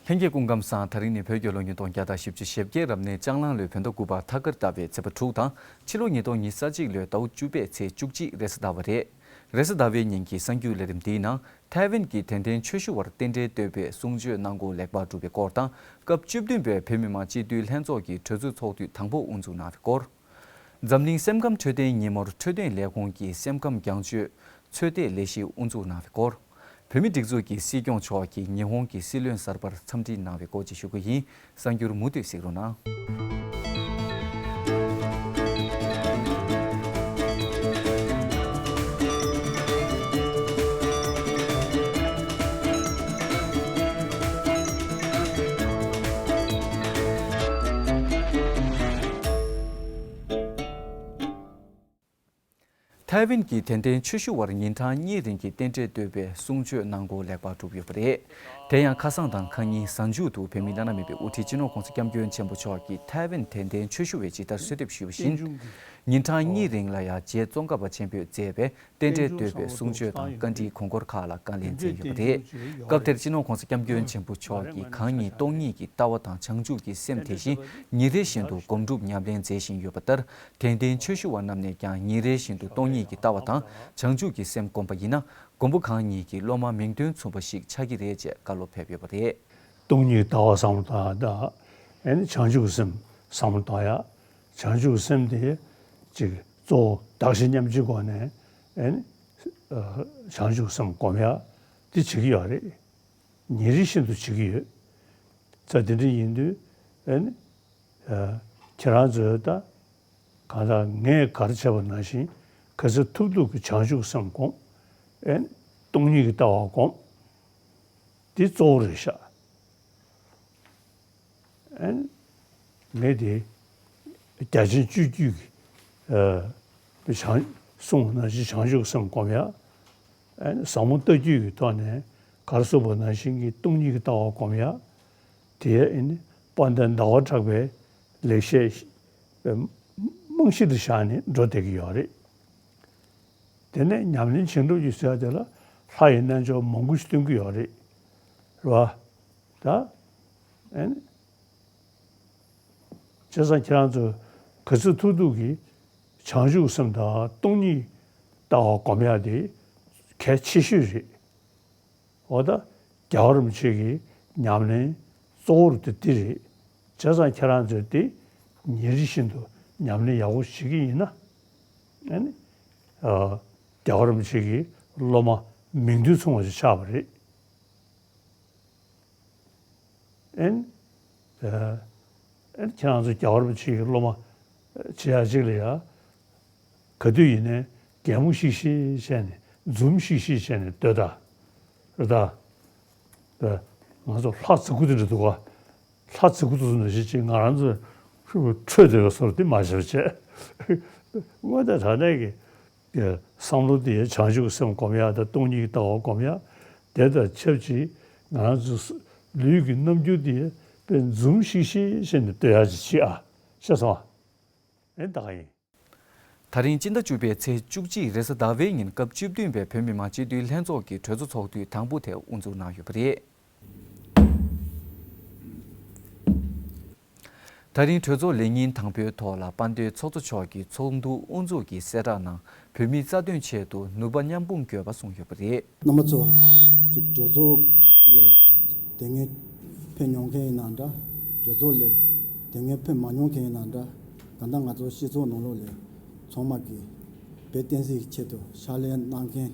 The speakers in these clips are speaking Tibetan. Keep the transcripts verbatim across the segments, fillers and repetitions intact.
ལྷན་རྒྱས་སྐུ་ཁམས་བཟང་། དེ་རིང་ནི་བོད་རྒྱལ་ལོ་ཉིས་སྟོང་བརྒྱ་དང་བཞི་བཅུ་ཞེ་བརྒྱད་རབ་གནས་ལྕགས་གླང་ལོའི་བོད་ཟླ་དགུ་པ་ཐ་སྐར་ཟླ་བའི་ཚེས་པ་དྲུག་དང་ཕྱི་ལོ་ཉིས་སྟོང་ཉི་ཤུ་རྩ་གཅིག་ལོའི་ཟླ་བ་བཅུ་པའི་ཚེས་བཅུ་གཅིག་རེས་གཟའ་ཟླ་བ་རེད། རེས་གཟའ་ཟླ་བའི་ཉིན་གྱི་གསར་འགྱུར་ལས་རིམ་འདིའི་ནང་། ཐའེ་ཝན་གྱི་དད་ལྡན་ཆོས་ཞུ་བར་རྟེན་འབྲེལ་བསྟོད་པའི་གསུང་ཆོས་གནང་སྒོ་ལེགས་པར་གྲུབ་པའི་སྐོར་དང་། སྐབས་བཅུ་བདུན་པའི་བོད་མི་མང་སྤྱི་འཐུས་ལྷན་ཚོགས་ཀྱི་གྲོས་ཚོགས་ཚོགས་དུས་དང་པོ་དབུ་འཛུགས་གནང་བའི་སྐོར། འཛམ་གླིང་སེམས་ཁམས་འཕྲོད་བསྟེན་ཉིན་མོར་འཕྲོད་བསྟེན་ལས་ཁུངས་ཀྱིས་སེམས་ཁམས་རྒྱང་སྐྱོད་ཚོད་ལྟའི་ལས་གཞི་དབུ་འཛུགས་གནང་བའི་སྐོར། བོད་མིའི་སྒྲིག་འཛུགས་ཀྱི་སྲིད་སྐྱོང་མཆོག་གིས་ཉི་ཧོང་གི་སྲིད་བློན་གསར་པར་འཚམས་འདྲི་གནང་བའི་སྐོར་བཅས་ཞུ་རྒྱུ་ཡིན། གསར་འགྱུར་མུ་མཐུད་གཟིགས་རོགས་གནང་། ཐའེ་ཝན་གྱི་དད་ལྡན་ཆོས་ཞུ་བར་ཉིན་གྲངས་གཉིས་རིང་གི་རྟེན་འབྲེལ་བསྟོད་པའི་གསུང་ཆོས་གནང་སྒོ་ལེགས་པར་གྲུབ་ཡོད་པ་རེད། དེ་ཡང་ཁ་སང་དང་ཁ་ཉིན་གཟའ་མཇུག་ཏུ་བོད་མིའི་བླ་ན་མེད་པའི་དབུ་ཁྲིད་སྤྱི་ནོར་༸གོང་ས་༸སྐྱབས་མགོན་ཆེན་པོ་མཆོག་གིས་ཐའེ་ཝན་དད་ལྡན་ཆོས་ཞུ་བས་ཇི་ལྟར་གསོལ་འདེབས་ཞུས་པ་བཞིན། ཉིན་གྲངས་གཉིས་རིང་ལ་ཡང་རྗེ་ཙོང་ཁ་པ་ཆེན་པོས་མཛད་པའི་རྟེན་འབྲེལ་བསྟོད་པའི་གསུང་ཆོས་དང་བཀའ་འདྲིའི་གོང་བཀུར་ཁག་ལ་བཀའ་ལན་མཛད་ཡོད་པ་རེད། སྐབས་དེར་སྤྱི་ནོར་༸གོང་ས་༸སྐྱབས་མགོན་ཆེན་པོ་མཆོག་གིས་གང་ཉིད་སྟོང་ཉིད་ཀྱི་ལྟ་བ་དང་བྱང་ཆུབ་ཀྱི་སེམས་དེ་བཞིན་ཉིན་རེ་བཞིན་དུ་སྒོམ་སྒྲུབ་ཉམས་ལེན་མཛད་བཞིན་ཡོད་པ་ལྟར། དད་ལྡན་ཆོས་ཞུ་བ་རྣམས་ནས་ཀྱང་ཉིན་རེ་བཞིན་དུ་སྟོང་ཉིད་ཀྱི་ལྟ་བ་དང་བྱང་ཆུབ་ཀྱི་སེམས་བསྒོམ་པ་ཡིན་ན། མགོན་པོ་གང་ཉིད་ཀྱི་སློབ་མ་མིང་དོན་མཚུངས་པ་ཞིག་ཆགས་ཀྱི་རེད་ཅེས་བཀའ་སློབ་ཕེབས་ཡོད་པ་རེད། སྟོང་ཉིད་ཀྱི་ལྟ་བ་བསམ་བློ་བཏང་ཡ་དང་། ཨེ་ནི་བྱང་ཆུབ་ཀྱི་སེམས་བསམ་བློ་བཏང་ཡ། བྱང་ཆུབ་ཀྱི་སེམས་དེ་ཅིག་གཙོ་བོ་གདགས་གཞི་མཉམ་བརྗེའི་སྒོ་ནས། ཨེ་ནི་བྱང་ཆུབ་ཀྱི་སེམས་བསྒོམ་ཡ་དེ་བྱེད་ཀྱི་ཡོད་རེད། ཉིན་རེ་བཞིན་དུ་བྱེད་ཀྱི་ཡོད། ཙང་དེ་འདྲ་ཡིན་དུས། ཨེ་ནི། ཁྱེད་རང་ཚོས་ད་གང་ལྟར་ངས་ག་རེ་བྱས་པ་ནང་བཞིན་ག་ཚོད་ཐུབ་ཐུབ་ཀྱིས་བྱང་ཆུབ་སེམས་བསྒོམ། ཨེ་ནི་སྟོང་ཉིད་ཀྱི་ལྟ་བ་བསྒོམ། འདི་གཙོ་བོ་རེད་ཤག་ཨེ་ནི་ངས་དེ་རྒྱ་ཆེན་སྤྱོད་བརྒྱུད་ཀྱི་ཨ་བྱང་གསུངས་པ་ནང་བཞིན་བྱང་ཆུབ་སེམས་བསྒོམ་ཡ། ཨེ་ནི་ཟབ་མོ་ལྟ་བརྒྱུད་ཀྱི་ཐོག་ནས་ག་རེ་གསུངས་པ་ནང་བཞིན་གྱི་སྟོང་ཉིད་ཀྱི་ལྟ་བ་བསྒོམ་ཡ། དེ་ཨེ་ནི་དཔལ་ལྡན་ཟླ་བ་གྲགས་པའི་ལེགས་བཤད་རྨང་གཞི་དུ་བཞག་ནས་འགྲོ་བསྡད་ཀྱི་ཡོད་རེད། དེ་ནས་ཉམས་ལེན་བྱེད་འགྲོ་རྒྱུ་ཟེར་བ་དེ་ལ་ལྷ་ཡི་རྣལ་འབྱོར་མང་པོ་ཞིག་སྟོན་གྱི་ཡོད་རེད། རེད་བ། ད། ཨེ་ནི། བྱས་ཙང་ཁྱེད་རང་ཚོ་ག་ཚོད་ཐུབ་ཐུབ་ཀྱིས་བྱང་ཆུབ་སེམས་དང་སྟོང་ཉིད་ལྟ་བ་སྒོམ་ཡག་དེ་གལ་ཆེ་ཤོས་རེད། འོ་ད་རྒྱལ་བ་རིན་པོ་ཆེ་གི་ཉམས་ལེན་གཙོ་བོར་དེ་འདི་རེད། བྱས་ཙང་ཁྱེད་རང་ཚོས་དེ་ཉིན་རེ་བཞིན་དུ་ཉམས་ལེན་ཡག་པོ་བྱེད་ཀྱི་ཡིན་ན། ཨ་ནི། ཨ། རྒྱལ་བ་རིན་པོ་ཆེ་གི་སློབ་མ་མིང་དོན་མཚུངས་པ་ཞིག་ཆགས་པ་རེད། ཨེ་ནི། ཨ། ཨེ་ནི་ཁྱེད་རང་ཚོ་རྒྱལ་བ་རིན་པོ་ཆེ་གི་སློབ་མ་བྱེད་ཡག་ཅིག་ལ་ཡ། ག་དུས་ཡིན་ནའི་གད་མོ་ཤིག་ཤིག་བྱས་ནས་འཛུམ་ཤིག་ཤིག་བྱས་ནས་སྡོད་ད། རེད་ད། ད་ང་ཚོ་ལྷ་རྫི་གུ་དེ་འདྲ་འདུག་ག་ལྷ་རྫི་གུ་དེ་ཚོ་ནང་བཞིན་ཅིག་ང་རང་ཚོ་ཁྲོས་སྡོད་པའི་བཟོ་འདྲ་དེ་མ་བྱེད་པ་བྱས། དངོས་གནས་དྲང་གནས་ཀྱི་བསམ་བློ་དེ་བྱང་ཆུབ་ཀྱི་སེམས་སྒོམ་ཡག་དང་སྟོང་ཉིད་ཀྱི་ལྟ་བ་སྒོམ་ཡག་དེ་དང་ཆབས་ཅིག་ང་རང་ཚོ་ལུས་ཀྱི་རྣམ་འགྱུར་དེ་དཔེ་འཛུམ་ཤིག་ཤིག་བྱས་ནས་སྡོད་ཡག་ཅིག་བྱེད་ཨ། ཤེས་སོང་ཨ། ཨེ་ད་ག་ཡིན། ད་རིང་སྤྱི་ཟླ་བཅུ་པའི་ཚེས་བཅུ་གཅིག་རེས་གཟའ་ཟླ་བའི་ཉིན་སྐབས་བཅུ་བདུན་པའི་བོད་མི་མང་སྤྱི་འཐུས་ལྷན་ཚོགས་ཀྱི་གྲོས་ཚོགས་ཚོགས་དུས་དང་པོ་དེ་དབུ་འཛུགས་གནང་ཡོད་པ་རེད། ད་རིང་གྲོས་ཚོགས་ལས་ཉིན་དང་པོའི་ཐོག་ལ་དཔལ་ལྡན་ཚོགས་གཙོ་མཆོག་གིས་ཚོགས་འདུ་དབུ་འཛུགས་ཀྱི་གསལ་བསྒྲགས་ནང་བོད་མིའི་རྩ་དོན་ཆེད་དུ་ནུས་པ་མཉམ་སྤུངས་དགོས་པ་གསུངས་ཡོད་པ་རེད། རྣམ་པ་ཚོ། ཅིག་གྲོས་ཚོགས་ལས་དེ་སྔའི་ཕེབས་མྱོང་མཁན་ཡིན་ན་འདྲ། གྲོས་ཚོགས་ལས་དེ་སྔའི་ཕེབས་མ་མྱོང་མཁན་ཡིན་ན་འདྲ། གང་ལྟར་ང་ཚོ་སྤྱི་ཚོགས་ནང་ལོགས་ལས་ཚང་མ་གིས་བོད་བསྟན་སྲིད་ཀྱི་ཆེད་དུ་ཕྱག་ལས་གནང་མཁན་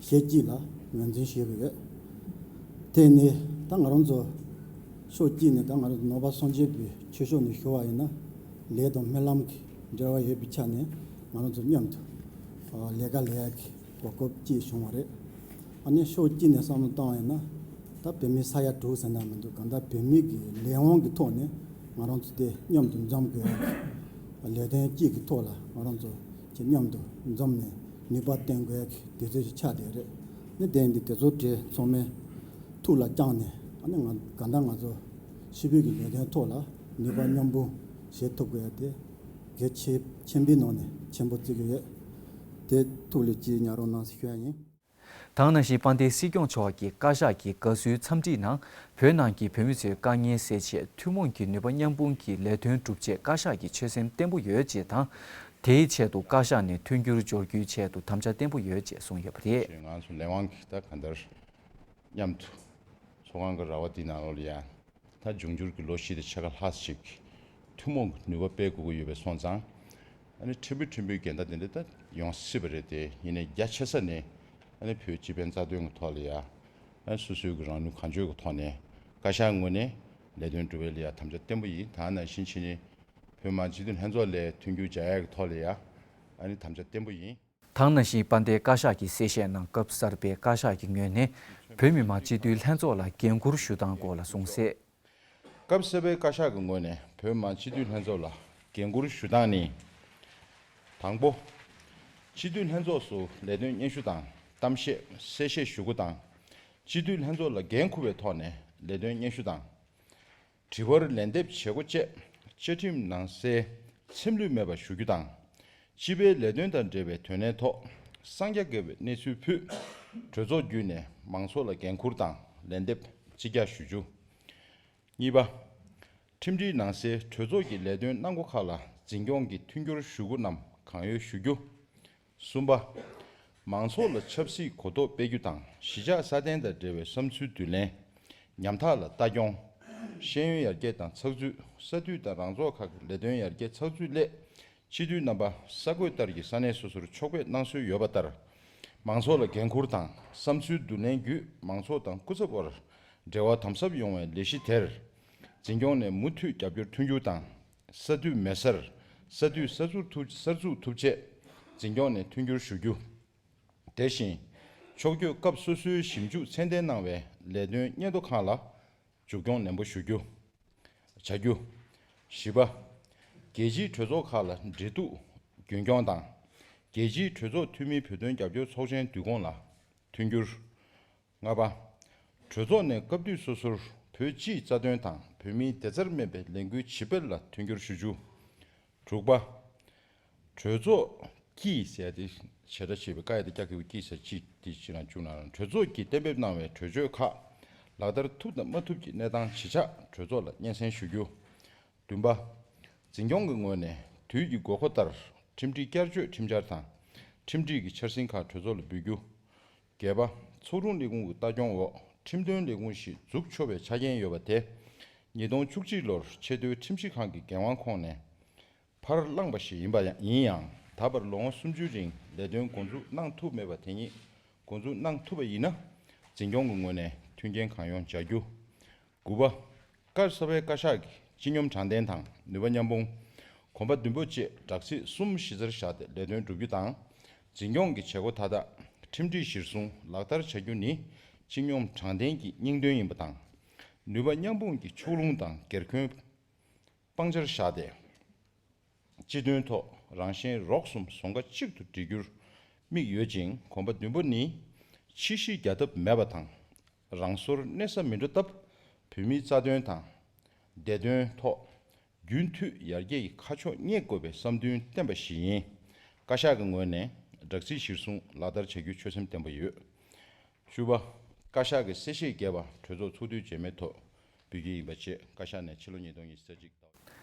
ཞེ་གཅིག་ལ་ངོས་འཛིན་ཞུས་པ་རེད། དེ་ནི་ད་ང་རང་ཚོ་ཕྱོགས་གཅིག་ནས་ད་ང་རང་ཚོ་ནང་པ་སངས་རྒྱས་པའི་ཆོས་ཕྱོགས་ནས་ཞུ་བ་ཡིན་ན་ལས་དང་སྨོན་ལམ་གྱི་འབྲེལ་བ་ཡོད་པའི་ཆ་ནས་ང་རང་ཚོ་མཉམ་དུ་ལས་ཀ་ལས་ཡག་གི་གོ་སྐབས་ཅིག་བྱུང་བ་རེད། ཨ་ནི་ཕྱོགས་གཅིག་ནས་བསམ་བློ་བཏང་བ་ཡིན་ན་ད་བོད་མི་ས་ཡ་དྲུག་ཟེར་ན་མི་འདུག་གང་ལྟར་བོད་མི་གི་ལས་དབང་གི་ཐོག་ནས་ང་རང་ཚོ་དེ་མཉམ་དུ་འཛོམས་དགོས་ཡག་གི་ལས་དོན་གཅིག་གི་ཐོག་ལ་ང་རང་ཚོ་ཅིག་མཉམ་དུ་འཛོམས་ནས་ནུས་པ་བཏོན་དགོས་ཡག་གི་དུས་ཚོད་ཅིག་ཆགས་བསྡད་རེད། ནི་དེ་ཡིན་དུས་དེ་ཚོ་གྲས་ཚང་མས་ཐུགས་ལ་བཅངས་ནས་ཨ་ནི་ང་གང་ལྟར་ང་ཚོ་ཕྱི་པོད་ཀྱི་ལས་དོན་ཐོག་ལ་ནུས་པ་མཉམ་སྤུངས་བྱེད་ཐུབ་དགོས་ཡག་དེ་གལ་ཆེ་ཆེན་པོའི་ནང་ནས་ཆེན་པོ་བརྩི་གི་ཡོད། དེ་ཐུགས་ལ་ཅིག་ཉར་རོགས་གནང་ཞེས་ཞུ་ཡག་ཡིན། དེ་ནང་བཞིན་དཔལ་ལྡན་སྲིད་སྐྱོང་མཆོག་གིས་བཀའ་ཤག་གི་དགའ་བསུའི་འཚམས་འདྲིའི་ནང་བོད་ནང་གི་བོད་མི་ཚོའི་དཀའ་ངལ་སེལ་ཆེད་ཐུན་མོང་གི་ནུས་པ་མཉམ་སྤུངས་ཀྱིས་ལས་དོན་སྒྲུབ་ཆེད་བཀའ་ཤག་གི་ཆོད་སེམས་བརྟན་པོ་ཡོད་ཅེས་དང་། དེའི་ཆེད་དུ་བཀའ་ཤག་ནས་མཐུན་འགྱུར་སྦྱོར་རྒྱུའི་ཆེད་དུ་དམ་བཅའ་བརྟན་པོ་ཡོད་ཅེས་གསུངས་ཡོད་པ་རེད། ང་ཚོ་ལས་དབང་གིས་ད་གང་ལྟར་མཉམ་དུ་ཚོགས་ཁང་གི་ར་བ་འདི་ནང་ལོགས་ལ་ཡ། ད་འབྱུང་འགྱུར་གྱི་ལོ་བཞི་དང་ཕྱེད་ཀ་ལྷག་ཅིག་ཐུན་མོང་གི་ནུས་པ་སྤེལ་དགོས་ཀྱི་ཡོད་པ་སོང་ཙང་། ཨ་ནི་ཕྲན་བུ་ཕྲན་བུའི་འགལ་ཟླ་དེ་འདྲ་ད་ཡོང་སྲིད་པ་རེད་དེ། ཡིན་ནའི་རྒྱ་ཆེ་ས་ནས་ཨ་ནི་བོད་སྤྱི་ཕན་རྩ་དོན་གྱི་ཐོག་ལ་ཡ། ཨ་ནི་སོ་སོའི་གི་རང་ནུས་གང་ལྕོགས་ཀྱི་ཐོག་ནས་བཀའ་ཤག་ངོས་ནས་ལས་དོན་སྒྲུབ་པའི་ལ་ཡ་དམ་བཅའ་བརྟན་པོ་ཡིན། ད་ནང་བཞིན་བྱས་ནས་བོད་མི་མང་སྤྱི་འཐུས་ལྷན་ཚོགས་ལ་མཐུན་འགྱུར་སྦྱར་ཡག་གི་ཐོག་ལ་ཡ་ཨ་ནི་དམ་བཅའ་བརྟན་པོ་ཡིན། དེ་ནང་བཞིན་དཔལ་ལྡན་བཀའ་ཤག་གི་གསལ་བཤད་ནང་སྐབས་གསར་པའི་བཀའ་ཤག་གི་ངོས་ནས་བོད་མི་མང་སྤྱི་འཐུས་ལྷན་ཚོགས་ལ་འགན་འཁུར་ཞུ་སྟངས་སྐོར་ལ་གསུངས་གསལ། སྐབས་གསར་པའི་བཀའ་ཤག་གི་ངོས་ནས་བོད་མི་མང་སྤྱི་འཐུས་ལྷན་ཚོགས་ལ་འགན་འཁུར་ཞུ་སྟངས་ནི། དང་པོ། སྤྱི་འཐུས་ལྷན་ཚོགས་སུ་ལས་དོན་སྙན་ཞུ་དང་གཏམ་བཤད་གསལ་བཤད་ཞུ་སྒོ་དང་། སྤྱི་འཐུས་ལྷན་ཚོགས་ལ་འགན་འཁུར་བའི་ཐོག་ནས་ལས་དོན་སྙན་ཞུ་དང་། དྲི་བར་ལན་འདེབས་བྱེད་སྒོ་བཅས་བཅའ་ཁྲིམས་ནང་གསལ་འཚེམ་ལུས་མེད་པར་ཞུ་རྒྱུ་དང་། སྤྱི་པའི་ལས་དོན་དང་འབྲེལ་བའི་དོན་གནད་ཐོག་གསང་རྒྱ་བཀལ་བའི་གནས་ཚུལ་ཕུད་གྲོས་ཚོགས་བརྒྱུད་ནས་མང་ཚོགས་ལ་འགན་འཁུར་དང་ལན་འདེབས་ཅི་རྒྱག་ཞུ་རྒྱུ། གཉིས་པ། ཁྲིམས་སྒྲིག་ནང་གསལ་གྲོས་ཚོགས་ཀྱི་ལས་དོན་གནང་སྒོ་ཁག་ལ་འཛིན་སྐྱོང་གི་མཐུན་འགྱུར་ཞུ་སྒོ་རྣམས་གང་ཡོད་ཞུ་རྒྱུ། གསུམ་པ། མང་ཚོགས་ལ་ཆབ་སྲིད་གོ་རྟོགས་སྤེལ་རྒྱུ་དང་གཞིས་ཆགས་སྲ་བརྟན་དང་འབྲེལ་བའི་བསམ་ཚུལ་བསྡུ་ལེན། ཉམ་ཐག་ལ་ལྟ་སྐྱོང་། ཤེས་ཡོན་ཡར་རྒྱས་དང་ཚགས་ཚུད། ས་འཐུས་དང་རང་ཚོགས་ཁག་གི་ལས་དོན་ཡར་རྒྱས་ཚགས་ཚུད་སླད། སྤྱི་འཐུས་རྣམ་པ་ས་བགོས་ལྟར་གྱི་ས་གནས་སོ་སོར་ཕྱོགས་ཕེབས་གནང་སྲོལ་ཡོད་པ་ལྟར། མང་ཚོགས་ལ་འགན་འཁུར་དང་བསམ་ཚུལ་བསྡུ་ལེན་བརྒྱུད་མང་ཚོགས་དང་སྐུ་ཚབ་དབར་འབྲེལ་བ་དམ་ཟབ་ཡོང་བའི་ལས་གཞི་དེར། འཛིན་སྐྱོང་ནས་མུ་མཐུད་རྒྱབ་སྐྱོར་མཐུན་འགྱུར་དང་། ས་འཐུས་མེད་སར་ས་འཐུས་གསར་འཛུགས་ཐུབ་གསར་འཛུགས་ཐུབ་ཆེད་འཛིན་སྐྱོང་ནས་མཐུན་འགྱུར་ཞུ་རྒྱུ། དེ་བཞིན། ཕྱོགས་བསྐྱོད་སྐབས་སོ་སོའི་ཞིབ་འཇུག་ཚད་ལྡན་གནང་བའི་ལས་དོན་སྙན་ཐོ་ཁག་ལ་མཇུག་སྐྱོང་ནན་པོ་ཞུ་རྒྱུ། བྱ་རྒྱུ། བཞི་པ། རྒྱལ་སྤྱིའི་གྲོས་ཚོགས་ཁག་ལ་འབྲེལ་གཏུག་རྒྱུན་འཁྱོངས་དང་། རྒྱལ་སྤྱིའི་གྲོས་ཚོགས་འཐུས་མིའི་བོད་དོན་རྒྱབ་སྐྱོར་ཚོགས་ཆེན་དུས་འཁོར་ལ་མཐུན་འགྱུར། ལྔ་པ། གྲོས་ཚོགས་ནས་སྐབས་དུས་སོ་སོར་བོད་སྤྱིའི་རྩ་དོན་དང་བོད་མིའི་བདེ་རྩར་སྨན་པའི་ལས་འགུལ་ཇི་སྤེལ་ལ་མཐུན་འགྱུར་ཞུ་རྒྱུ། དྲུག་པ། གྲོས་ཚོགས་ཀྱིས་ཟེར་ཏེ་བྱེ་བྲག་ཕྱེ་བའི་ཀ་ཡ་དེ་ཀྱ་གི་གུ་ཀྱིས་ཟེར་ཅིག་དེ་ཕྱི་ནང་བཅུག་ན་གྲོས་ཚོགས་ཀྱིས་གཏན་འབེབས་གནང་བའི་གྲོས་ཆོད་ཁག་ལག་བསྟར་ཐུབ་དང་མ་ཐུབ་ཀྱི་གནས་སྟངས་ཇི་ཆགས་གྲོས་ཚོགས་ལ་སྙན་སེང་ཞུ་རྒྱུ། བདུན་པ། འཛིན་སྐྱོང་གི་ངོས་ནས་དུས་ཀྱི་དགོས་མཁོ་ལྟར་ཁྲིམས་སྒྲིག་བསྐྱར་བཅོས་ཁྲིམས་འཆར་དང་། ཁྲིམས་སྒྲིག་གི་འཆར་ཟིན་ཁག་གྲོས་ཚོགས་ལ་འབུལ་རྒྱུ། བརྒྱད་པ། ཚོགས་དྲུང་ལས་ཁུངས་ཀྱི་ལྟ་སྐྱོང་འོག་ཁྲིམས་དོན་ལས་ཁུངས་ཤིག་འཛུགས་ཆོག་པའི་ཆ་རྐྱེན་ཡོད་པ་དེ། ཉིས་སྟོང་བཅུ་གཅིག་ལོར་ཆེས་མཐོའི་ཁྲིམས་ཞིབ་ཁང་གི་འགན་དབང་ཁོངས་ནས་ཕར་བླངས་པ་ཞིག་ཡིན་པ་ཡང་ཡིན་ཡང་། ད་བར་ལོ་ངོ་སུམ་ཅུའི་རིང་ལས་དོན་འགོ་འཛུགས་གནང་ཐུབ་མེད་པ་དེ་ཉིད་འགོ་འཛུགས་གནང་ཐུབ་པ་ཡིན་ན། འཛིན་སྐྱོང་གི་ངོས་ནས་མཐུན་རྐྱེན་གང་ཡོང་སྦྱར་རྒྱུ། དགུ་པ། བཀའ་གསར་པའི་བཀའ་ཤག་གིས་སྤྱི་སྙོམས་དྲང་བདེན་དང་ནུས་པ་མཉམ་སྤུངས། གོམ་པ་མདུན་སྤོ་བཅས་དྲག་ཚིགས་གསུམ་གཞི་རྩར་བཞག་སྟེ་ལས་དོན་བསྒྲུབ་རྒྱུ་དང་། འཛིན་སྐྱོང་གི་བྱེད་སྒོ་མཐའ་དག་ཁྲིམས་སྒྲིག་གཞིར་བཟུང་ལག་བསྟར་བྱ་རྒྱུ་ནི་སྤྱི་སྙོམས་དྲང་བདེན་གྱི་སྙིང་དོན་ཡིན་པ་དང་། ནུས་པ་མཉམ་སྤུངས་ཀྱི་ཕྱོགས་ལྷུང་དང་སྒེར་འཁོན་སྤང་བྱར་བཞག་སྟེ། སྤྱི་དོན་ཐོག་རང་གཞན་རོགས་གསུམ་ཟོང་ཁ་གཅིག་ཏུ་སྒྲིལ་རྒྱུར་དམིགས་ཡོད་ཅིང་། གོམ་པ་བདུན་པ་ནི་ཕྱི་བཤིག་རྒྱག་ཐབས་མེད་པ་དང་། རང་སོར་གནས་ས་མི་འགྲོ་སྟབས་བོད་མིའི་རྩ་དོན་དང་བདེ་དོན་ཐོག་རྒྱུན་མཐུད་ཡར་རྒྱས་ཀྱི་ཁ་ཕྱོགས་རྙེད་དགོས་པའི་བསམ་འདུན་བསྟན་པ་ཞིག་ཡིན། བཀའ་ཤག་གི་ངོས་ནས་དྲག་ཚིག་གཞིར་བཟུང་ལག་བསྟར་བྱ་རྒྱུའི་ཆོད་སེམས་བརྟན་པོ་ཡོད། བཅུ་པ། བཀའ་ཤག་གི་གསལ་བཤད་རྒྱས་པ་གྲོས་ཚོགས་ཚོགས་དུས་རྗེས་མའི་ཐོག་འབུལ་རྒྱུ་ཡིན་པ་བཅས། བཀའ་ཤག་ནས་ཕྱི་ལོ་ཉིས་སྟོང་ཉི་ཤུ་རྩ་གཅིག་ཟླ་བ།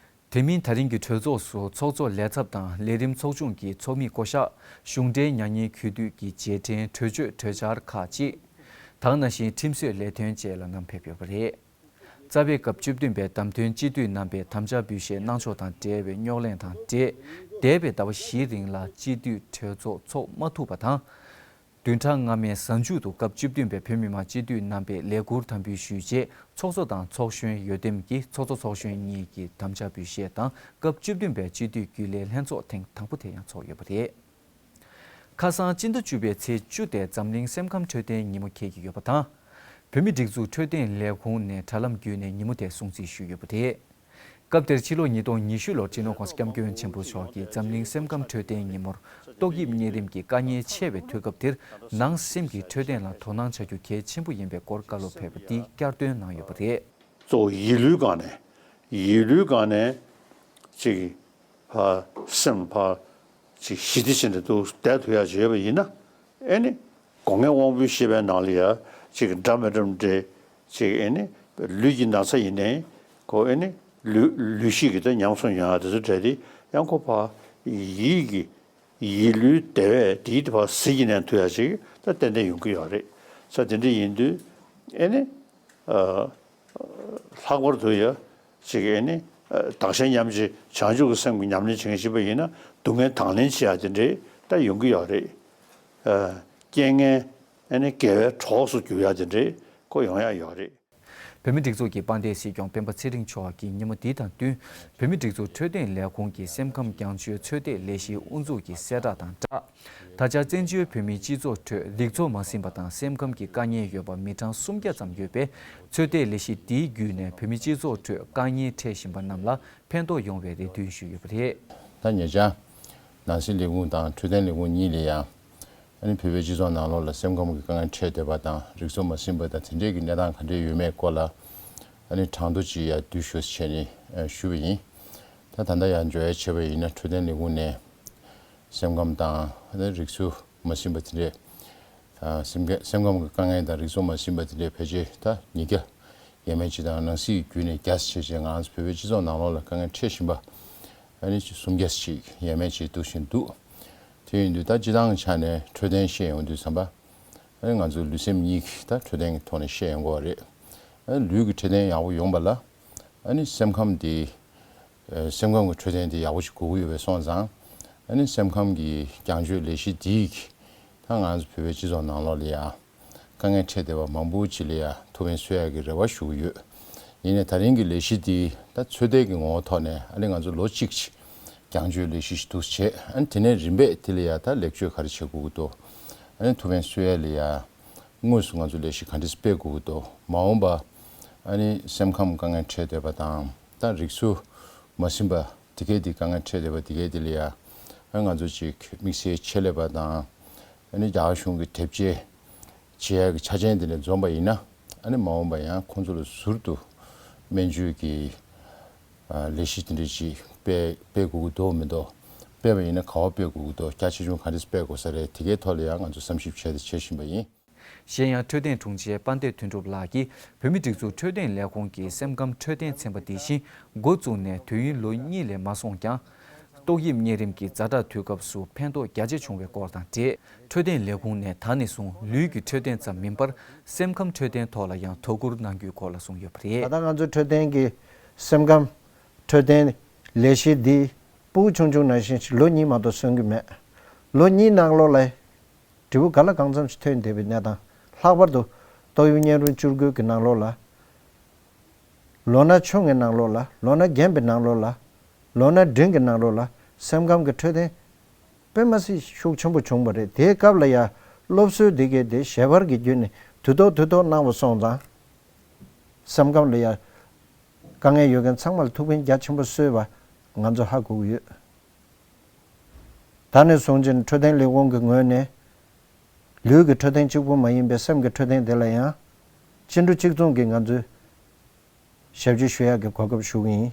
དེ་མིན་ད་རིང་གི་གྲོས་ཚོགས་སུ་ཚོགས་གཙོ་ལས་ཚབ་དང་ལས་རིམ་ཚོགས་ཆུང་གི་ཚོགས་མི་བསྐོ་གཞག་གཞུང་འབྲེལ་མྱ་ངན་གུས་འདུད་ཀྱི་རྗེས་དྲན་གྲོས་ཆོད་གྲོས་འཆར་ཁག་ཅིག་དེ་ནང་བཞིན་ཁྲིམས་བཟོའི་ལས་དོན་བཅས་ལ་བསྣམས་ཕེབས་ཡོད་པ་རེད། རྩ་བའི་སྐབས་བཅུ་བདུན་པའི་བདམས་ཐོན་སྤྱི་འཐུས་རྣམ་པས་དམ་བཅའ་འབུལ་བཞེས་གནང་ཕྱོགས་དང་འབྲེལ་བའི་རྙོག་གླེང་དང་འབྲེལ། འདས་པའི་ཟླ་བ་བཞིའི་རིང་ལ་སྤྱི་འཐུས་གྲོས་ཚོགས་འཚོགས་མ་ཐུབ་པ་དང་། བདུན་ཕྲག་སྔ་མའི་གཟའ་མཇུག་ཏུ་སྐབས་བཅུ་བདུན་པའི་བོད་མི་མང་སྤྱི་འཐུས་རྣམ་པས་ལས་འཁུར་དམ་འབུལ་ཞུས་རྗེས་ཚོགས་གཙོ་དང་ཚོགས་གཞོན་འོས་འདེམས་ཀྱི་ཚོགས་གཙོ་ཚོགས་གཞོན་གཉིས་ཀྱི་དམ་བཅའ་འབུལ་བཞེས་དང་སྐབས་བཅུ་བདུན་པའི་སྤྱི་འཐུས་རྒྱུན་ལས་ལྷན་ཚོགས་ཐེངས་དང་པོ་དེ་ཡང་ཚོགས་ཡོད་པ་རེད། ཁ་སང་སྤྱི་ཟླ་བཅུ་པའི་ཚེས་བཅུ་སྟེ་འཛམ་གླིང་སེམས་ཁམས་འཕྲོད་བསྟེན་ཉིན་མོ་འཁེལ་གྱི་ཡོད་པ་དང་། བོད་མིའི་སྒྲིག་འཛུགས་འཕྲོད་བསྟེན་ལས་ཁུངས་ནས་དྲ་ལམ་བརྒྱུད་ནས་ཉིན་མོ་དེ་སྲུང་བརྩི་ཞུས་ཡོད་པ་རེད། སྐབས་དེར་ཕྱི་ལོ་ཉིས་སྟོང་ཉི་ཤུ་ལོར་སྤྱི་ནོར་༸གོང་ས་༸སྐྱབས་མགོན་ཆེན་པོ་མཆོག་གིས་འཛམ་གླིང་སེམས་ཁམས་འཕྲོད་བསྟེན་ཉིན་མོར་ཏོག་དབྱིབས་གཉན་རིམས་ཀྱི་དཀའ་ངལ་ཆེ་བའི་དུས་སྐབས་དེར་ནང་སེམས་ཀྱི་འཕྲོད་བསྟེན་ལ་དོ་སྣང་བྱ་རྒྱུ་གལ་ཆེན་པོ་ཡིན་པའི་སྐོར་བཀའ་སློབ་ཕེབས་པ་འདི་བསྐྱར་ཟློས་གནང་ཡོད་པ་རེད། གཙོ་བོ་ཡིད་བློའི་སྒང་ནས་ཡིད་བློའི་སྒང་ནས་ཅིག་ཕ་སེམས་ཕ་ཅིག་ཞི་བདེ་བྱས་ནས་འདུག་བསྡད་ཐུབ་ཡག་ཅིག་ཡོད་པ་ཡིན་ན། ཨེ་ནི་ སྒོ་ལྔའི་དབང་པོའི་ཤེས་པའི་ནང་ལ་ཡ་ཅིག་འདྲ་མི་འདྲ་འདྲེ་ཅིག་ཨེ་ནི་ལུས་ཀྱི་ན་ཚ་ཡིན་ནའི་ཁོ་ཨེ་ནི་ལུས་ལུས་ཤེས་ཀྱི་དེ་ཉམས་སུ་མྱོང་ཡ་དེ་ཚོ་འདྲ་དེ་ཡང་ཁོ་ཕ་ཡིད་ཀྱི་ཡིད་ལུས་བདེ་བས་དེའི་དེ་ཕ་ཟིལ་གྱིས་ནན་ཐུབ་ཡ་ཅིག་ད་ཏན་ཏན་ཡོང་གི་ཡོད་རེད། ས་དེ་འདྲ་ཡིན་དུས་ཨེ་ནི། ལྷག་པར་དུ་ཡ་ཅིག་ཨེ་ནི་བདག་གཞན་མཉམ་བརྗེ་བྱང་ཆུབ་ཀྱི་སེམས་ཀྱི་ཉམས་ལེན་བྱེད་མཁན་ཞིག་པ་ཡིན་ན་སྡུག་བསྔལ་དང་ལེན་བྱེད་ཡ་དེ་འདྲའི་ད་ཡོང་གི་ཡོད་རེད། རྐྱེན་ངན་ཨེ་ནི་དགེ་བའི་གྲོགས་སུ་འགྱུར་ཡ་དེ་འདྲའི་ཁོ་ཡོང་ཡ་ཡོད་རེད། བོད་མིའི་སྒྲིག་འཛུགས་ཀྱི་དཔལ་ལྡན་སྲིད་སྐྱོང་སྤེན་པ་ཚེ་རིང་མཆོག་གིས་ཉིན་མོ་འདི་དང་བསྟུན་བོད་མིའི་སྒྲིག་འཛུགས་འཕྲོད་བསྟེན་ལས་ཁུངས་ཀྱི་སེམས་ཁམས་རྒྱང་སྐྱོད་ཚོད་ལྟའི་ལས་གཞིའི་དབུ་འཛུགས་ཀྱི་གསལ་བསྒྲགས་དང་སྦྲགས། ད་ཆ་བཙན་བྱོལ་བོད་མིའི་སྤྱི་ཚོགས་ཁྲོད་རིག་འཚོ་མ་ཟིན་པ་དང་སེམས་ཁམས་ཀྱི་དཀའ་ངལ་ཡོད་པ་མི་གྲངས་སུམ་བརྒྱ་ཙམ་ཡོད་པས། ཚོད་ལྟའི་ལས་གཞི་འདིའི་བརྒྱུད་ནས་བོད་མིའི་སྤྱི་ཚོགས་ཁྲོད་དཀའ་ངལ་འཕྲད་བཞིན་པ་རྣམས་ལ་ཕན་ཐོགས་ཡོང་བའི་རེ་འདུན་ཞུས་ཡོད་པ་རེད། ད་ཉེ་ཆར་ནང་སྲིད་ལས་ཁུངས་དང་འཕྲོད་བསྟེན་ལས་ཁུངས་གཉིས་ལ་ཡང་ཨ་ནི་བོད་པའི་སྤྱི་ཚོགས་ནང་ལོགས་ལ་སེམས་ཁམས་ཀྱི་དཀའ་ངལ་འཕྲད་བསྡད་པ་དང་རིག་འཚོ་མ་ཟིན་པ་དང་དེ་འདྲས་ཀྱི་གནས་སྟངས་ག་འདྲས་ཡོད་མེད་སྐོར་ལ་ཨ་ནི་གྲངས་ཐོ་ཅིག་ཡར་བསྡུས་ཞུ་བྱས་ནས་ཞུས་པ་ཡིན། ད་ད་ལྟ་ཡར་འཇོག་ཡ་བྱས་པ་ཡིན་ན་འཕྲོད་བསྟེན་ལས་ཁུངས་ནས་སེམས་ཁམས་དང་ཨ་ནི་རིག་འཚོ་མ་ཟིན་པ་དེ་འདྲས། སེམས་ཁ་སེམས་ཁམས་ཀྱི་དཀའ་ངལ་དང་རིག་འཚོ་མ་ཟིན་པ་དེ་འདྲའི་ཕལ་ཆེར་ད་ཉིས་བརྒྱ་ཡས་མས་ཅིག་དང་ནང་སྲིད་ཀྱི་བརྒྱུད་ནས་བརྒྱ་ཆེ་ཆེ་ང་ཚོ་བོད་པའི་སྤྱི་ཚོགས་ནང་ལོགས་ལ་དཀའ་ངལ་འཕྲད་བཞིན་པ་ཨ་ནི་སུམ་བརྒྱ་ཅིག་ཡས་མས་ཅིག་འདུག་བཞིན་འདུག་དེ་ཡིན་དུས་ད་སྤྱི་བཏང་ཆ་ནས་འཕྲོད་བསྟེན་བཤད་ཡོང་དུས་ཙམ་པ་ཨ་ནི་ང་ཚོ་ལུས་སེམས་གཉིས་ཀྱི་ད་འཕྲོད་བསྟེན་གྱི་ཐོག་ནས་བཤད་ཡོང་དགོས་པ་རེད། ཨ་ནི་ལུས་ཀྱི་འཕྲོད་བསྟེན་ཡག་པོ་ཡོང་པ་ལ་ཨ་ནི་སེམས་ཁམས་དེ། སེམས་ཁམས་ཀྱི་འཕྲོད་བསྟེན་དེ་ཡག་པོ་ཞིག་དགོས་ཀྱི་ཡོད་པའི་སོང་ཙང་། ཨ་ནི་སེམས་ཁམས་ཀྱི་རྒྱང་སྐྱོད་ལས་གཞི་འདིས་ད་ང་ཚོ་བོད་པའི་སྤྱི་ཚོགས་ནང་ལོགས་ལ་ཡ་དཀའ་ངལ་འཕྲད་བསྡད་པ་མང་པོ་ཅིག་ལ་ཡ་ཐུགས་ཕན་གསོས་ཡག་གི་རེ་བ་ཞུ་གི་ཡོད། ཡིན་ནའི་ད་རིང་གི་ལས་གཞི་འདི་ད་ཚོད་ལྟའི་གི་ངོ་བོ་ཐོག་ནས་ཨ་ནི་ང་ཚོ་ལོ་གཅིག་ཅིག་རྒྱང་སྐྱོད་ལས་གཞི་ཞིག་འདུག་བྱས། ཨ་ནི་དེ་ནས་རིམ་པས་དེ་ལ་ཡ་ད་ལེགས་བཅོས་ག་རེ་བྱེད་དགོས་ཀྱི་འདུག་ཨ་ནི་ཐུགས་ཕན་གསོས་ཡག་ལ་ཡ། དངོས་སུ་ང་ཚོ་ལས་གཞི་ག་འདྲས་སྤེལ་དགོས་ཀྱི་འདུག་མ་འོངས་པ་ཨ་ནི་སེམས་ཁམས་དཀའ་ངལ་འཕྲད་བསྡད་པ་དང་ད་རིག་འཚོ་མ་ཟིན་པ་དེ་གས་དེ་དཀའ་ངལ་འཕྲད་བསྡད་པ་དེ་གས་དེ་ལ་ཡ་ཨ་ང་ཚོ་ཅིག་དམིགས་བསལ་ཆེད་ལས་པ་དང་ཨ་ནི་རྒྱ་གར་གཞུང་གི་དེབ་སྐྱེལ་བྱེད་ཡག་གི་ཆ་རྐྱེན་དེ་ནས་འཛོམས་པ་ཡིན་ན་ཨ་ནི་མ་འོངས་པ་ཡང་ཁོང་ཚོ་ལ་ཟུར་དུ་སྨན་བཅོས་ཀྱི་ལས་གཞི་དེ་འདྲས་ཅིག་སྤེལ་སྤེལ་དགོས་ཀྱི་འདུག་མི་འདུག་སྤེལ་བ་ཡིན་ན་ག་པར་སྤེལ་དགོས་ཀྱི་འདུག་རྒྱ་ཆེ་ཆུང་ག་འདྲས་སྤེལ་དགོས་ས་རེད། དེ་གའི་ཐོག་ལ་ཡང་ང་ཚོ་བསམ་ཞིབ་བྱས་ཏེ་བྱེད་བཞིན་པ་ཡིན། གཞན་ཡང་འཕྲོད་བསྟེན་དྲུང་ཆེ་དཔལ་ལྡན་དོན་གྲུབ་ལགས་ཀྱིས་བོད་མིའི་སྒྲིག་འཛུགས་འཕྲོད་བསྟེན་ལས་ཁུངས་ཀྱི་སེམས་ཁམས་འཕྲོད་བསྟེན་ཚན་པ་འདི་བཞིན་འགོ་བཙུགས་ནས་དུས་ཡུན་ལོ་གཉིས་ལས་མ་སོང་ཀྱང་། ཏོག་དབྱིབས་གཉན་རིམས་ཀྱི་ཛ་དྲག་དུས་སྐབས་སུ་ཕན་ཐོགས་རྒྱ་ཆེ་བྱུང་བའི་སྐོར་དང་འབྲེལ། འཕྲོད་བསྟེན་ལས་ཁུངས་ནས་ད་ནས་བཟུང་ལུས་ཀྱི་འཕྲོད་བསྟེན་ཙམ་མིན་པར་སེམས་ཁམས་འཕྲོད་བསྟེན་ཐོག་ལ་ཡང་དོ་ཁུར་གནང་རྒྱུའི་སྐོར་ལ་གསུངས་ཡོད་པ་རེད། ད་ལྟ་ང་ཚོའི་འཕྲོད་བསྟེན་གྱི་སེམས་ཁམས་འཕྲོད་བསྟེན་ལས་གཞི་འདི་སྤུ་གུ་ཆུང་ཆུང་ནང་བཞིན་ཞིག་ལོ་གཉིས་མ་གཏོགས་སོན་གྱི་མེད། ལོ་གཉིས་ནང་ལོགས་ལ་འབྲས་བུ་ག་ལ་གང་འཚམ་ཞིག་ཐོན་བསྡད་པའི་གནས་སྟངས། ལྷག་པར་དུ་ཏོག་དབྱིབས་གཉན་རིམས་བཅུ་དགུ་གི་ནང་ལོགས་ལ། ལོ་ན་ཆུང་བའི་ནང་ལོགས་ལ། ལོ་ན་རྒན་པའི་ནང་ལོགས་ལ། ལོ་ན་འབྲིང་གི་ནང་ལོགས་ལ་སེམས་ཁམས་ཀྱི་འཕྲོད་བསྟེན་དཔེ་མ་སྲིད་ཤུགས་ཆེན་པོ་བྱུང་བ་རེད། དེའི་སྐབས་ལ་ཡ་སློབ་གསོའི་འདི་གའི་དེ་ཞལ་པར་གྱི་བརྒྱུད་ནས་དུས་ཐོག་དུས་ཐོག་གནང་བ་སོང་ཙང་། སེམས་ཁམས་ལ་ཡ་དཀའ་ངལ་ཡོད་མཁན་ཚང་མ་ལ་ཐུགས་ཕན་རྒྱ་ཆེན་པོ་གསོས་པ་ང་ཚོ་ཧ་གོ་གི་ཡོད། ད་ནས་བཟུང་ཕྱིན་འཕྲོད་བསྟེན་ལས་ཁུངས་ཀྱི་ངོས་ནས་ལུས་ཀྱི་འཕྲོད་བསྟེན་གཅིག་པུ་མ་ཡིན་པའི་སེམས་ཀྱི་འཕྲོད་བསྟེན་དེ་ལ་ཡང་སྤྱི་འགྲོ་གཅིག་མཚུངས་ཀྱིས་ང་ཚོས་ཞབས་ཕྱི་ཞུ་ཡག་གི་གོ་སྐབས་ཞུ་གི་ཡིན།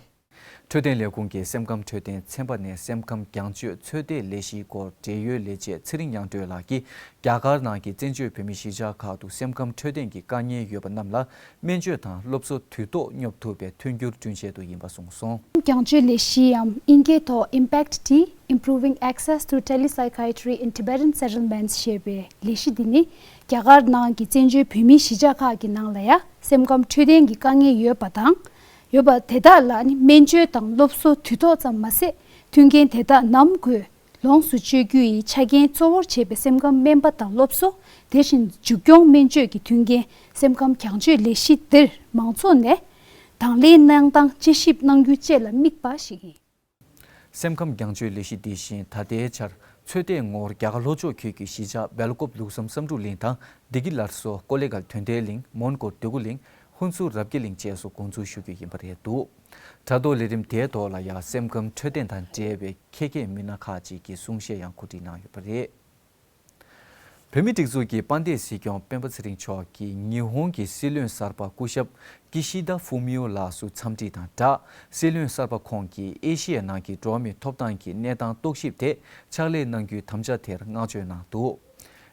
འཕྲོད་བསྟེན་ལས་ཁུངས་ཀྱི་སེམས་ཁམས་འཕྲོད་བསྟེན་ཚན་པ་ནས་སེམས་ཁམས་རྒྱང་སྐྱོད་ཚོད་ལྟའི་ལས་གཞིའི་སྐོར་འབྲེལ་ཡོད་ལས་བྱེད་ཚེ་རིང་དབྱངས་སྒྲོན་ལགས་ཀྱིས་རྒྱ་གར་ནང་གི་བཙན་བྱོལ་བོད་མིའི་གཞིས་ཆགས་ཁག་ཏུ་སེམས་ཁམས་འཕྲོད་བསྟེན་གྱི་དཀའ་ངལ་ཡོད་པ་རྣམས་ལ་སྨན་བཅོས་དང་སློབ་གསོ་དུས་ཐོག་སྙོབ་ཐུབ་པའི་མཐུན་འགྱུར་བསྐྲུན་ཆེད་དུ་ཡིན་པ་གསུངས་སོང་། རྒྱང་སྐྱོད་ལས་གཞི་འམ་དབྱིན་སྐད་ཐོག་Impact T Improving Access to Telepsychiatry in Tibetan Settlements ཞེས་པའི་ལས་གཞི་འདི་ནི་རྒྱ་གར་ནང་གི་བཙན་བྱོལ་བོད་མིའི་གཞིས་ཆགས་ཁག་གི་ནང་ལ་ཡང་སེམས་ཁམས་འཕྲོད་བསྟེན་གྱི་དཀའ་ངལ་ཡོད་པ་དང་། ཡོད་པ་དེ་དག་ལ་ནི་སྨན་བཅོས་དང་སློབ་གསོ་དུས་ཐོག་ཙམ་མ་ཟད། མཐུན་རྐྱེན་དེ་དག་ནམ་དགོས་ལོངས་སུ་སྤྱོད་རྒྱུ་ཡི་ཆ་རྐྱེན་གཙོ་བོར་བྱས་པའི་སེམས་ཁམས་སྨན་པ་དང་སློབ་གསོ། དེ་བཞིན་མཇུག་སྐྱོང་སྨན་བཅོས་ཀྱི་མཐུན་རྐྱེན་སེམས་ཁམས་རྒྱང་སྐྱོད་ལས་གཞི་འདིར་མང་ཚོགས་ནས་དང་ལེན་གནང་སྟངས་དཔྱད་ཞིབ་གནང་རྒྱུ་བཅས་ལ་དམིགས་པ་ཞིག་ཡིན། སེམས་ཁམས་རྒྱང་སྐྱོད་ལས་གཞི་འདི་བཞིན་ད་ལྟའི་ཆར་ཚོད་ལྟའི་ངོར་རྒྱ་གར་ལྷོ་ཕྱོགས་ཁུལ་གྱི་གཞིས་ཆགས་སྦེལ་ཀོབ་ལུགས་བསམ་བསམ་འགྲུབ་གླིང་དང་བདེ་སྐྱིད་སླར་གསོ་ཀོ་ལེ་གལ་དོན་ལྡན་གླིང་མོན་གྷོ་འདོད་རྒུ་གླིང་ཧུན་སུར་རབ་རྒྱས་གླིང་བཅས་སུ་འགོ་འཛུགས་ཞུ་རྒྱུ་ཡིན་པ་རེད་འདུག་དྲ་ཐོག་ལས་རིམ་དེའི་ཐོག་ལ་ཡང་སེམས་ཁམས་འཕྲོད་བསྟེན་དང་འབྲེལ་བའི་ཁྱད་མཁས་མི་སྣ་ཁག་ཅིག་གིས་གསུང་བཤད་ཡང་གོ་སྒྲིག་གནང་ཡོད་པ་རེད། བོད་མིའི་སྒྲིག་འཛུགས་ཀྱི་དཔལ་ལྡན་སྲིད་སྐྱོང་སྤེན་པ་ཚེ་རིང་མཆོག་གིས་ཉི་ཧོང་གི་སྲིད་བློན་གསར་པ་སྐུ་ཞབས་ཀི་ཤི་ད་ཧྥུ་མིའོ་ལགས་སུ་འཚམས་འདྲི་དང་སྦྲགས། སྲིད་བློན་གསར་པ་ཁོང་གིས་ཨེ་ཤི་ཡའི་ནང་གི་འགྲོ་བ་མིའི་ཐོབ་ཐང་གི་གནས་སྟངས་རྟོག་ཞིབ་ཐད་ཕྱག་ལས་གནང་རྒྱུའི་དམ་བཅའ་དེར་བསྔགས་བརྗོད་གནང་འདུག་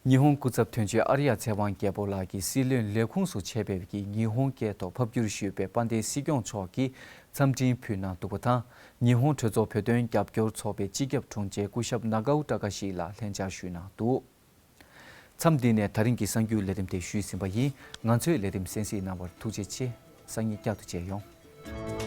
ཉི་ཧོང་སྐུ་ཚབ་དོན་གཅོད་ཨར་ཡ་ཚེ་དབང་རྒྱལ་པོ་ལགས་ཀྱིས་སྲིད་བློན་ལས་ཁུངས་སུ་ཆེད་ཕེབས་ཀྱིས་ཉི་ཧོང་སྐད་ཐོག་ཕབ་བསྒྱུར་ཞུས་པའི་དཔལ་ལྡན་སྲིད་སྐྱོང་མཆོག་གིས་འཚམས་འཕྲིན་ཕུལ་གནང་འདུག་པ་དང་། ཉི་ཧོང་གྲོས་ཚོགས་བོད་དོན་རྒྱབ་སྐྱོར་ཚོགས་པའི་སྤྱི་ཁྱབ་དྲུང་ཆེ་སྐུ་ཞབས་ནཱ་གའོ་བཀྲ་ཤིས་ལགས་ལྷན་བཅར་ཞུས་གནང་འདུག་མཚམས་འདི་ནས་ད་རིང་གི་གསར་འགྱུར་ལས་རིམ་དེ་ཞུས་ཟིན་པ་ཡིན། ང་ཚོའི་ལས་རིམ་གསན་གཟིགས་གནང་བར་ཐུགས་རྗེ་ཆེ། སང་ཉིན་བསྐྱར་དུ་མཇལ་ཡོང་།